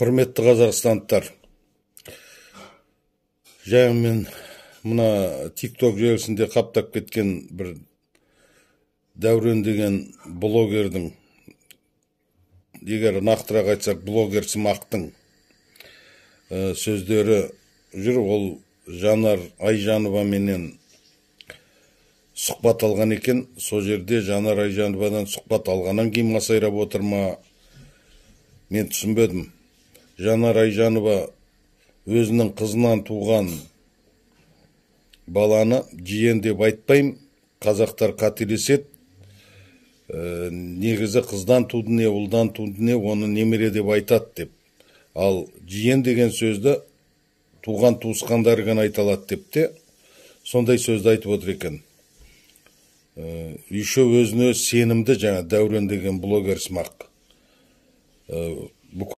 Құрметті қазақстандықтар, жаңа мен мына ТикТок желісінде қаптап кеткен бір Дәурен деген блогердің, егер нақтырақ айтсақ, блогер сымақтың сөздері жүр. Ол Жанар Айжанова менен сұхбат алған екен. Сол жерде Жанар Айжановадан сұхбат алғаннан кейін масайрап отыр ма, мен түсінбедім. Жанар Айжанова өзінің қызынан туған баланы жиен деп айтпаймын, қазақтар қателеседі, негізі қыздан туды не, ұлдан туды не, оны немере деп айтады деп, ал жиен деген сөзді туған туысқандары ғана айта алады деп те сондай сөзді айтып отыр екен. Еще өзіне сенімді жаңа Дәурен деген блогер сымақ.